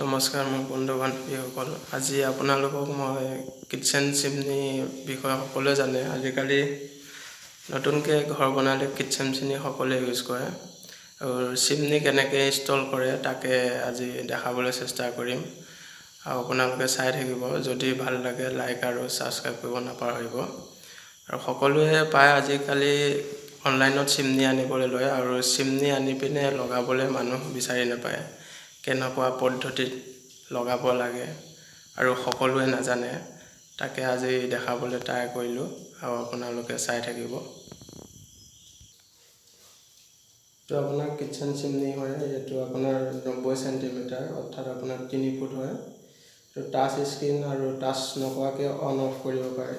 নমস্কাৰ মোৰ বন্ধু বান্ধৱীসকল, আজি আপোনালোকক মই কিটচেন চিমনি বিষয়ে সকলোৱে জানে। আজিকালি নতুনকৈ ঘৰ বনালে কিটচেন চিমনি সকলোৱে ইউজ কৰে আৰু চিমনি কেনেকৈ ইনষ্টল কৰে তাকে আজি দেখাবলৈ চেষ্টা কৰিম আৰু আপোনালোকে চাই থাকিব। যদি ভাল লাগে লাইক আৰু ছাবস্ক্ৰাইব কৰিব নাপাহৰিব। আৰু সকলোৱে প্ৰায় আজিকালি অনলাইনত চিমনি আনিবলৈ লয় আৰু চিমনি আনি পিনে লগাবলৈ মানুহ বিচাৰি নাপায়, কেনেকুৱা পদ্ধতিত লগাব লাগে আৰু সকলোৱে নাজানে, তাকে আজি দেখাবলৈ ট্ৰাই কৰিলোঁ আৰু আপোনালোকে চাই থাকিব। এইটো আপোনাৰ কিটচেন চিমনি হয়। এইটো আপোনাৰ 90 চেণ্টিমিটাৰ, অৰ্থাৎ আপোনাৰ 3 ফুট হয়। এইটো টাচ স্ক্ৰীণ আৰু টাচ নকৰাকৈ অন অফ কৰিব পাৰে।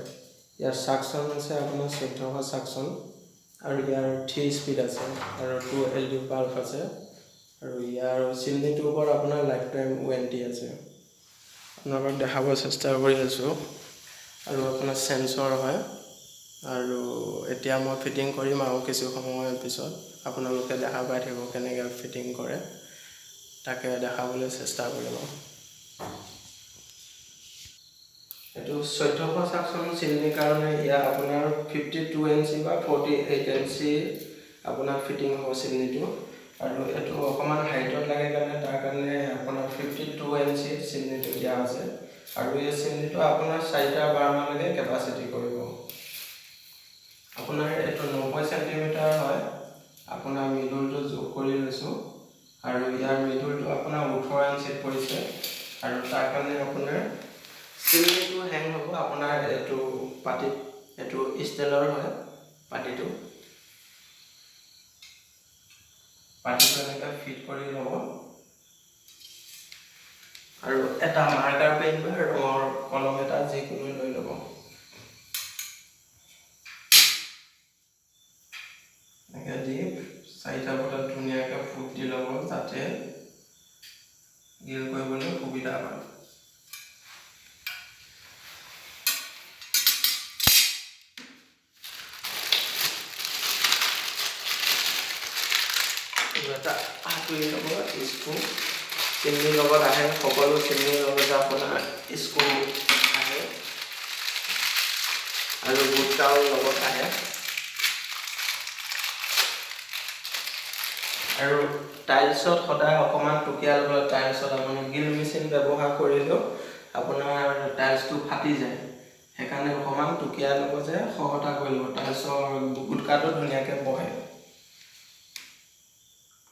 ইয়াৰ চাকচন আছে আপোনাৰ 1400 চাকচন আৰু ইয়াৰ 3 স্পীড আছে আৰু 2 এল ডি বাল্ব আছে আৰু ইয়াৰ চিমনিটোৰ ওপৰত আপোনাৰ লাইফ টাইম ৱাৰেণ্টি আছে। আপোনালোকক দেখাব চেষ্টা কৰি আছোঁ। আৰু আপোনাৰ চেঞ্চৰ হয়। আৰু এতিয়া মই ফিটিং কৰিম আৰু কিছু সময়ৰ পিছত আপোনালোকে দেখা পাই থাকিব কেনেকৈ ফিটিং কৰে, তাকে দেখাবলৈ চেষ্টা কৰিব। এইটো 1400 চাকচন চিমনিৰ কাৰণে ইয়াৰ আপোনাৰ 52 ইঞ্চি বা 48 ইঞ্চি আপোনাৰ ফিটিং হ'ব চিমনিটো। আৰু এইটো অকণমান হাইটত লাগে কাৰণে তাৰ কাৰণে আপোনাৰ 52 ইঞ্চি চিমনিটো দিয়া আছে। আৰু এই চিমনিটো আপোনাৰ 4টা বাৰ্ণাৰলৈকে কেপাচিটি কৰিব। আপোনাৰ এইটো 90 চেণ্টিমিটাৰ হয়। আপোনাৰ মিডলটো যোগ কৰি লৈছোঁ আৰু ইয়াৰ মিডলটো আপোনাৰ 18 ইঞ্চিত পৰিছে আৰু তাৰ কাৰণে আপোনাৰ চিমনিটো হেং হ'ব আপোনাৰ এইটো পাতিত, এইটো ষ্টিলৰ হয় পাতিটো। পাতিটো এনেকৈ ফিট কৰি ল'ব আৰু এটা মাৰ্কাৰ পেন বা ৰঙৰ কলম এটা যিকোনো লৈ ল'ব। এনেকৈ দি 4টা বটাত ধুনীয়াকৈ ফুট দি ল'ব যাতে গ্ৰিল কৰিবলৈ সুবিধা হয়। এটা হাতুৰি ল'ব, স্ক্ৰু চিমনিৰ লগত আহে, সকলো চিমনিৰ লগতে আপোনাৰ স্ক্ৰু আহে আৰু গুটকাও লগত আহে। আৰু টাইলছত সদায় অকণমান টুকিয়াই ল'ব। টাইলছত আপুনি গ্ৰিল মেচিন ব্যৱহাৰ কৰিলেও আপোনাৰ টাইলছটো ফাটি যায়, সেইকাৰণে অকণমান টুকিয়াই ল'ব যে খহটা কৰি ল'ব, টাইলছৰ গুটকাটো ধুনীয়াকৈ বহে।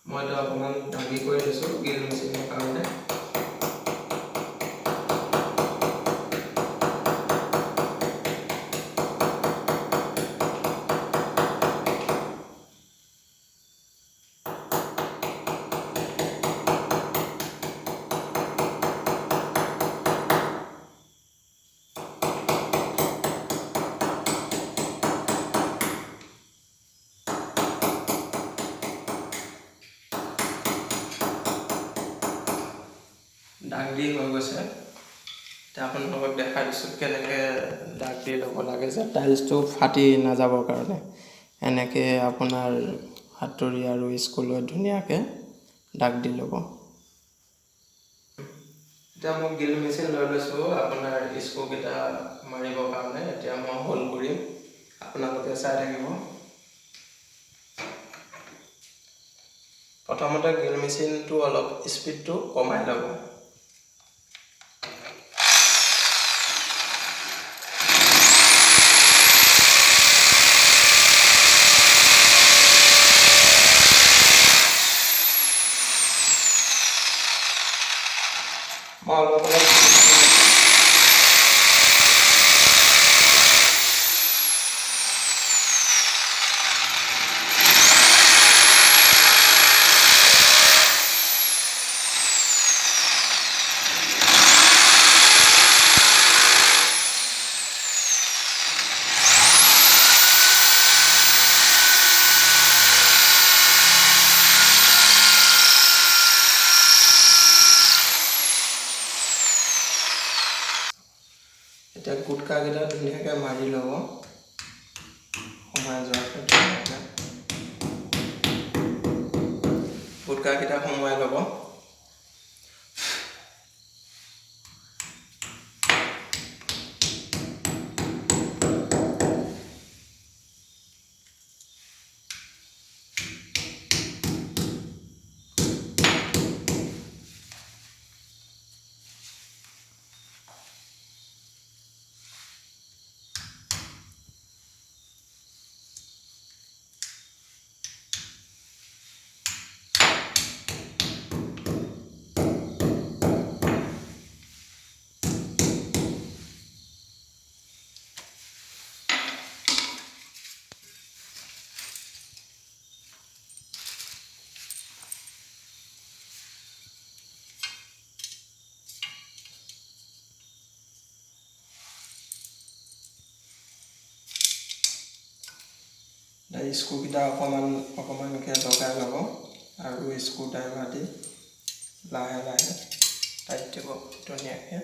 মই এইটো অকণমান দাগি কৰি লৈছোঁ গ্ৰিল মেচিনৰ কাৰণে। দাগ দি হৈ গৈছে। এতিয়া আপোনালোকক দেখাই দিছোঁ কেনেকৈ দাগ দি ল'ব লাগে যে টাইলছটো ফাটি নাযাবৰ কাৰণে। এনেকৈ আপোনাৰ হাতুৰি আৰু স্ক্ৰুলৈ ধুনীয়াকৈ দাগ দি ল'ব। এতিয়া মই গ্ৰিল মেচিন লৈ লৈছোঁ আপোনাৰ স্ক্ৰুকেইটা মাৰিবৰ কাৰণে। এতিয়া মই হোল কৰিম, আপোনালোকে চাই থাকিব। প্ৰথমতে গ্ৰিল মেচিনটো অলপ স্পীডটো কমাই ল'ব। মই অলপ অলপ এতিয়া গুটকাকেইটা ধুনীয়াকৈ মাৰি ল'ব, সোমাই যোৱাকৈ ধুনীয়াকৈ গুটকাকেইটা সোমোৱাই ল'ব। স্ক্ৰুকেইটা অকণমান অকণমানকৈ লগাই ল'ব আৰু স্ক্ৰু ড্ৰাইভাৰ দি লাহে লাহে টাইট দিব ধুনীয়াকৈ।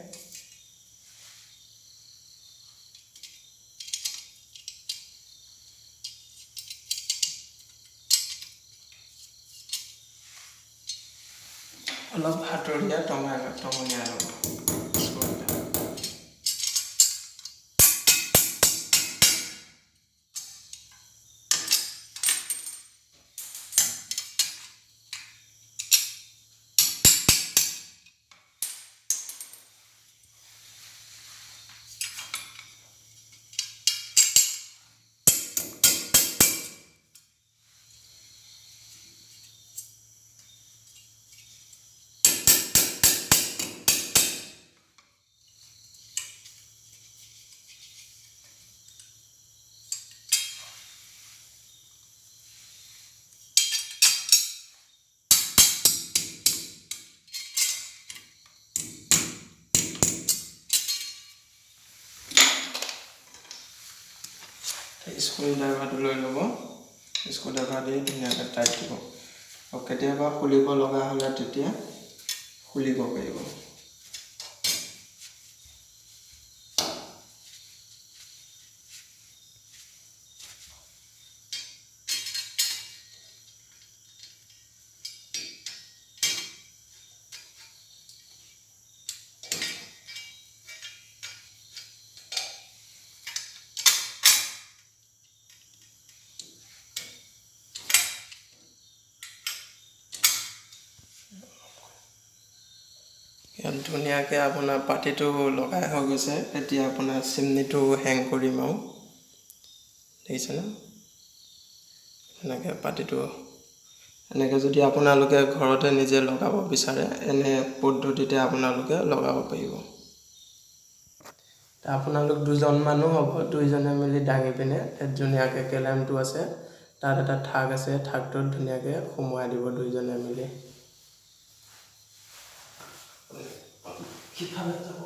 অলপ হাতৰীয়া টঙনিয়াই ল'ব স্ক্ৰুকেইটা। স্ক্ৰু ড্ৰাইভাৰটো লৈ ল'ব, স্ক্ৰু ড্ৰাইভাৰ দি ধুনীয়াকৈ টাইট দিব। আৰু কেতিয়াবা খুলিব লগা হ'লে তেতিয়া খুলিব পাৰিব। ইয়াত ধুনীয়াকৈ আপোনাৰ পাতিটো লগাই হৈ গৈছে। এতিয়া আপোনাৰ চিমনিটো হেং কৰিম আৰু দেখিছেনে এনেকৈ পাতিটো। এনেকৈ যদি আপোনালোকে ঘৰতে নিজে লগাব বিচাৰে, এনে পদ্ধতিতে আপোনালোকে লগাব পাৰিব। আপোনালোক দুজন মানুহ হ'ব, দুইজনে মিলি দাঙি পিনে ধুনীয়াকৈ কেলেমটো আছে, তাত এটা থাক আছে, থাকটোত ধুনীয়াকৈ সুমুৱাই দিব দুইজনে মিলি। সিফালে যাব।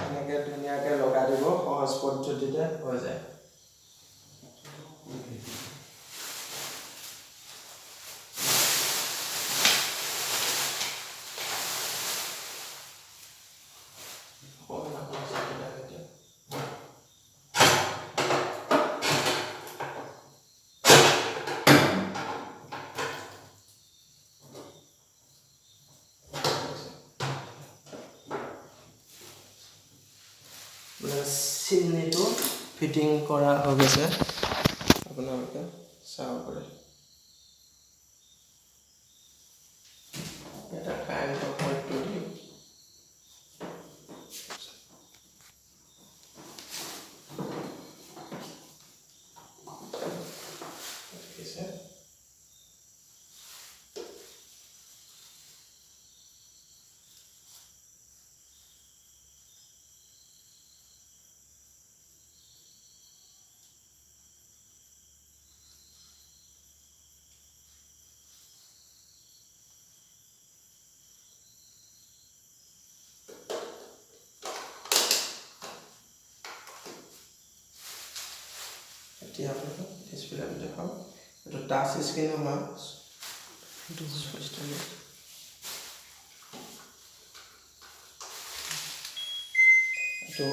এনেকৈ ধুনীয়াকৈ লগাই দিব, সহজ পদ্ধতিতে হৈ যায়। চিমনিটো ফিটিং কৰা হৈ গৈছে, আপোনালোকে চাব পাৰে। এটা কাৰেণ্টৰ পইণ্টটো দি দেখিছে। এতিয়া আপোনালোক ডিছপ্লেটো দেখাওক। এইটো টাচ স্ক্ৰীণ হয়। এইটো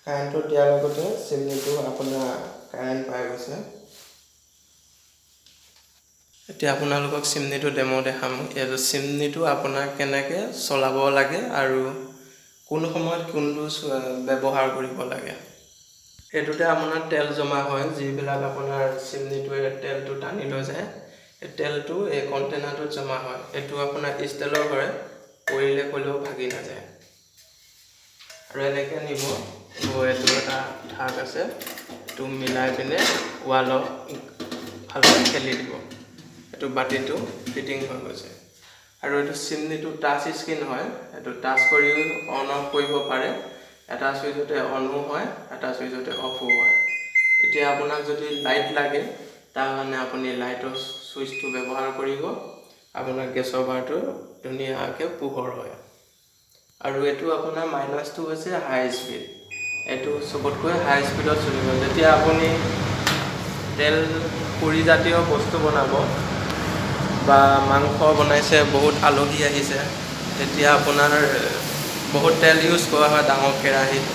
কাৰেণ্টটো দিয়াৰ লগতে চিমনিটো আপোনাৰ কাৰেণ্ট পাই গৈছে। এতিয়া আপোনালোকক চিমনিটো ডেমো দেখাম। এইটো চিমনিটো আপোনাৰ কেনেকৈ চলাব লাগে আৰু কোন সময়ত কোনটো ব্যৱহাৰ কৰিব লাগে। এইটোতে আপোনাৰ তেল জমা হয়, যিবিলাক আপোনাৰ চিমনিটোৱে তেলটো টানি লৈ যায়, এই তেলটো এই কণ্টেইনাৰটোত জমা হয়। এইটো আপোনাৰ ষ্টিলৰ হয়, পৰিলে ক'লেও ভাগি নাযায়। আৰু এনেকৈ নিব গৈ এইটো এটা থাক আছে, এইটো মিলাই পিনে ৱালৰ ফালে ঠেলি দিব। এইটো বাতিটো ফিটিং হৈ গৈছে। আৰু এইটো চিমনিটো টাচ স্ক্ৰীণ হয়, এইটো টাচ কৰিও অন অফ কৰিব পাৰে। এটা চুইচতে অনো হয়, এটা চুইচতে অফো হয়। এতিয়া আপোনাক যদি লাইট লাগে, তাৰ কাৰণে আপুনি লাইটৰ চুইচটো ব্যৱহাৰ কৰিব। আপোনাৰ গেছৰ বাৰটো ধুনীয়াকৈ পোহৰ হয়। আৰু এইটো আপোনাৰ মাইনাছটো হৈছে হাই স্পীড। এইটো চবতকৈ হাই স্পীডত চলিব। যেতিয়া আপুনি তেল পুৰি জাতীয় বস্তু বনাব বা মাংস বনাইছে, বহুত আলহী আহিছে, তেতিয়া আপোনাৰ বহুত তেল ইউজ কৰা হয় ডাঙৰ কেৰাহীত,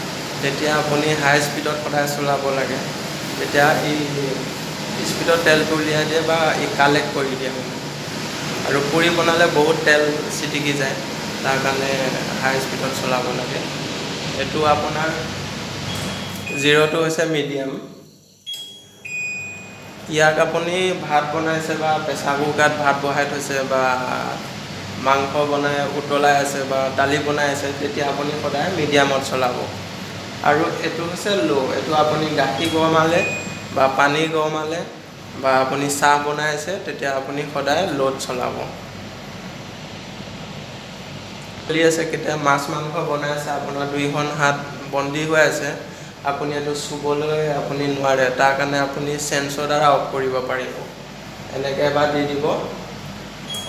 তেতিয়া আপুনি হাই স্পীডত সদায় চলাব লাগে। তেতিয়া ই স্পীডত তেলটো উলিয়াই দিয়ে বা ই কালেক্ট কৰি দিয়ে মানে। আৰু পুৰি বনালে বহুত তেল চিটিকি যায়, তাৰ কাৰণে হাই স্পীডত চলাব লাগে। এইটো আপোনাৰ জিৰ'টো হৈছে মিডিয়াম। ইয়াক আপুনি ভাত বনাইছে বা প্ৰেছাৰ কুকাৰত ভাত বহাই থৈছে বা মাংস বনাই উতলাই আছে বা দালি বনাই আছে, তেতিয়া আপুনি সদায় মিডিয়ামত চলাব। আৰু এইটো হৈছে ল'। এইটো আপুনি গাখীৰ গৰমালে বা পানী গৰমালে বা আপুনি চাহ বনাই আছে, তেতিয়া আপুনি সদায় ল'ত চলাব। চলি আছে, কেতিয়া মাছ মাংস বনাই আছে, আপোনাৰ দুইখন হাত বন্দী হৈ আছে, আপুনি এইটো চুবলৈ আপুনি নোৱাৰে, তাৰ কাৰণে আপুনি চেন্সৰ দ্বাৰা অফ কৰিব পাৰিব। এনেকৈ এবাৰ দি দিব,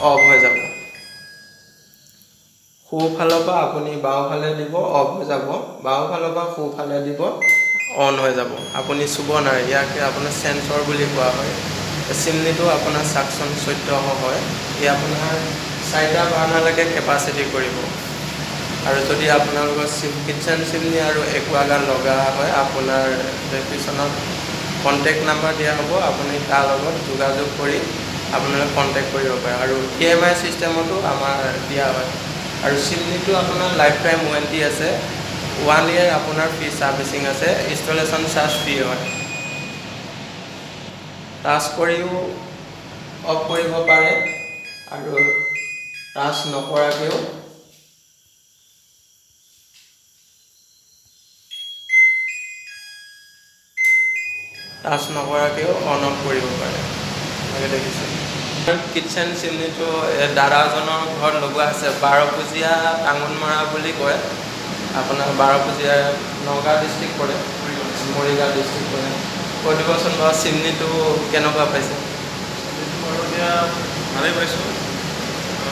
অফ হৈ যাব। সোঁফালৰ পৰা আপুনি বাওঁফালে দিব, অফ হৈ যাব। বাওঁফালৰ পৰা সোঁফালে দিব, অন হৈ যাব। আপুনি চুব নোৱাৰে। ইয়াকে আপোনাৰ চেন্সৰ বুলি কোৱা হয়। চিমনিটো আপোনাৰ চাকচন 1400 হয়। ই আপোনাৰ 4টা বাৰ্ণাৰলৈকে কেপাচিটি কৰিব। আৰু যদি আপোনালোকৰ কিটচেন চিমনি আৰু একুৱাগাৰ্ড লগা হয়, আপোনাৰ ডেছক্ৰিপশ্যনত কণ্টেক্ট নাম্বাৰ দিয়া হ'ব, আপুনি তাৰ লগত যোগাযোগ কৰি আপোনালোকে কণ্টেক্ট কৰিব পাৰে। আৰু ইএমআই ছিষ্টেমতো আমাৰ দিয়া হয়। আৰু চিমনিটো আপোনাৰ লাইফ টাইম ৱাৰেণ্টি আছে, 1 ইয়েৰ আপোনাৰ ফ্ৰী ছাৰ্ভিচিং আছে, ইনষ্টলেশ্যন চাৰ্জ ফ্ৰী হয়। টাচ কৰিও অফ কৰিব পাৰে আৰু টাচ নকৰাকৈও অন অফ কৰিব পাৰে। এনেকৈ দেখিছে, কিটচেন চিমনিটো দাদাজনৰ ঘৰত লগোৱা আছে। বাৰপূজীয়া টাঙোনমৰা বুলি কয়। আপোনাৰ বাৰপূজীয়া নগাঁও ডিষ্ট্ৰিক্ট পৰে, মৰিগাঁও ডিষ্ট্ৰিক্ট পৰে। কৈ দিবচোন বাৰু, চিমনিটো কেনেকুৱা পাইছে? এইটো বাৰু এতিয়া ভালেই পাইছোঁ।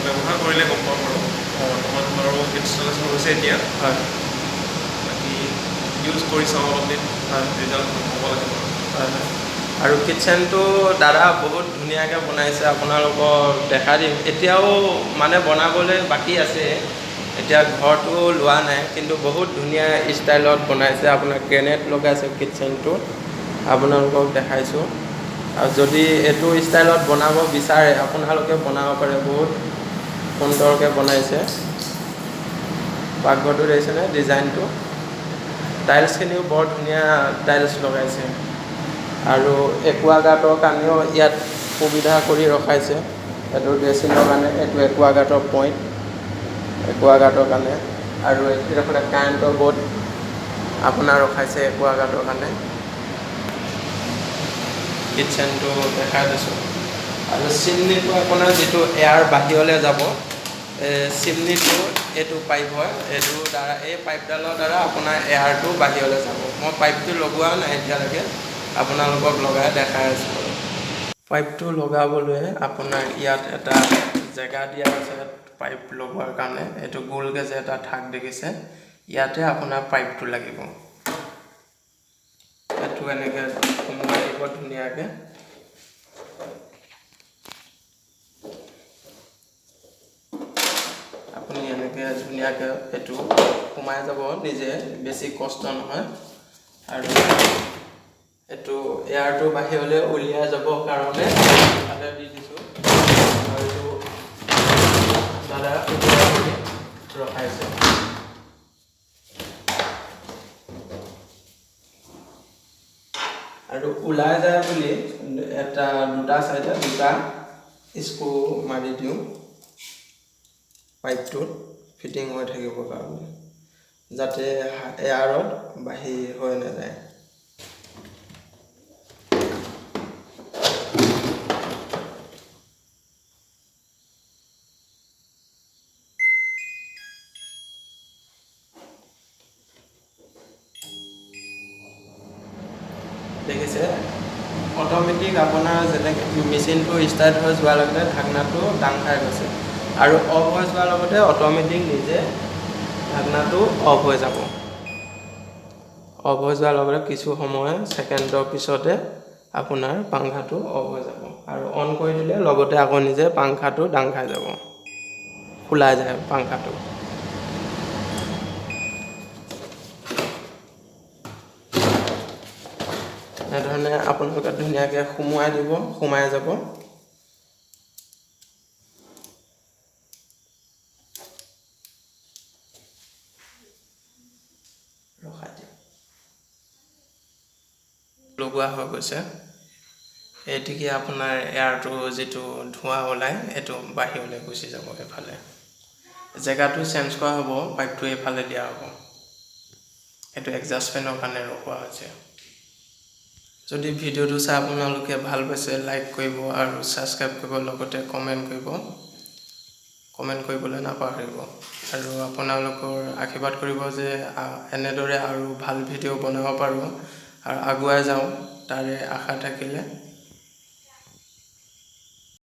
ব্যৱহাৰ কৰিলে গম পাম বাৰু। বৰ্তমান বাৰু ইনষ্টলেশ্যন হৈছে এতিয়া। বাকী ইউজ কৰি চাওঁ অলপ দিন। ৰিজাল্ট হ'ব লাগে বাৰু। হয় হয় আৰু কিটচেনটো দাদা বহুত ধুনীয়াকৈ বনাইছে, আপোনালোকক দেখাই দিম। এতিয়াও মানে বনাবলৈ বাকী আছে, এতিয়া ঘৰটো লোৱা নাই, কিন্তু বহুত ধুনীয়া ষ্টাইলত বনাইছে। আপোনাৰ গ্ৰেনেট লগাইছে কিটচেনটো, আপোনালোকক দেখাইছোঁ। আৰু যদি এইটো ষ্টাইলত বনাব বিচাৰে, আপোনালোকে বনাব পাৰে। বহুত সুন্দৰকৈ বনাইছে। পাকঘৰটো দেখিছেনে ডিজাইনটো? টাইলছখিনিও বৰ ধুনীয়া টাইলছ লগাইছে। আৰু একুৱাগাৰ্ডৰ কাৰণেও ইয়াত সুবিধা কৰি ৰখাইছে। এইটো ড্ৰেছিঙৰ কাৰণে, এইটো একুৱাগাৰ্ডৰ পইণ্ট, একুৱাগাৰ্ডৰ কাৰণে। আৰু এইডোখৰতে কাৰেণ্টৰ বৰ্ড আপোনাৰ ৰখাইছে একুৱাগাৰ্ডৰ কাৰণে। কিটচেনটো দেখাই দিছোঁ। আৰু চিমনিটো আপোনাৰ যিটো এয়াৰ বাহিৰলৈ যাব, চিমনিটো এইটো পাইপ হয়। এইটো দ্বাৰা, এই পাইপডালৰ দ্বাৰা আপোনাৰ এয়াৰটো বাহিৰলৈ যাব। মই পাইপটো লগোৱা নাই এতিয়ালৈকে, আপোনালোকক লগাই দেখাই আছোঁ বাৰু। পাইপটো লগাবলৈ আপোনাৰ ইয়াত এটা জেগা দিয়া আছে পাইপ লগোৱাৰ কাৰণে। এইটো গোলকৈ যে এটা থাক দেখিছে, ইয়াতে আপোনাৰ পাইপটো লাগিব। এইটো এনেকৈ সোমোৱাই দিব ধুনীয়াকৈ। আপুনি এনেকৈ ধুনীয়াকৈ এইটো সোমাই যাব নিজে, বেছি কষ্ট নহয়। আৰু এইটো এয়াৰটো বাহিৰলৈ উলিয়াই যাবৰ কাৰণে তাতে দি দিছোঁ। আৰু এইটো দাদা সুবিধা কৰি ৰখাইছে। আৰু ওলাই যায় বুলি এটা দুটা চাইডে দুটা স্ক্ৰু মাৰি দিওঁ পাইপটোত ফিটিং হৈ থাকিবৰ কাৰণে, যাতে এয়াৰত বাহিৰ হৈ নাযায়। দেখিছে, অট'মেটিক আপোনাৰ যেনেকৈ মেচিনটো ষ্টাৰ্ট হৈ যোৱাৰ লগে লগে ঢাকনাটো দাং খাই গৈছে, আৰু অফ হৈ যোৱাৰ লগতে অট'মেটিক নিজে ঢাকনাটো অফ হৈ যাব। অফ হৈ যোৱাৰ লগে লগে কিছু সময় ছেকেণ্ডৰ পিছতে আপোনাৰ পাংখাটো অফ হৈ যাব, আৰু অন কৰি দিলে লগতে আকৌ নিজে পাংখাটো দাং খাই যাব, খোলা যায় পাংখাটো। এনেধৰণে আপোনালোকে ধুনীয়াকৈ সুমুৱাই দিব, সোমাই যাব। ৰখাই দিয়ক, লগোৱা হৈ গৈছে। এইটিকে আপোনাৰ এয়াৰটো যিটো ধোঁৱা ওলায় এইটো বাহিৰলৈ গুচি যাব। এইফালে জেগাটো চেঞ্জ কৰা হ'ব, পাইপটো এইফালে দিয়া হ'ব। এইটো এডজাষ্ট ফেনৰ কাৰণে ৰখোৱা হৈছে। যদি ভিডিঅ'টো চাই আপোনালোকে ভাল পাইছে, লাইক কৰিব আৰু ছাবস্ক্ৰাইব কৰিব, লগতে কমেণ্ট কৰিব। কমেণ্ট কৰিবলৈ নাপাহৰিব, আৰু আপোনালোকৰ আশীৰ্বাদ কৰিব যে এনেদৰে আৰু ভাল ভিডিঅ' বনাব পাৰোঁ আৰু আগুৱাই যাওঁ, তাৰে আশা থাকিলে।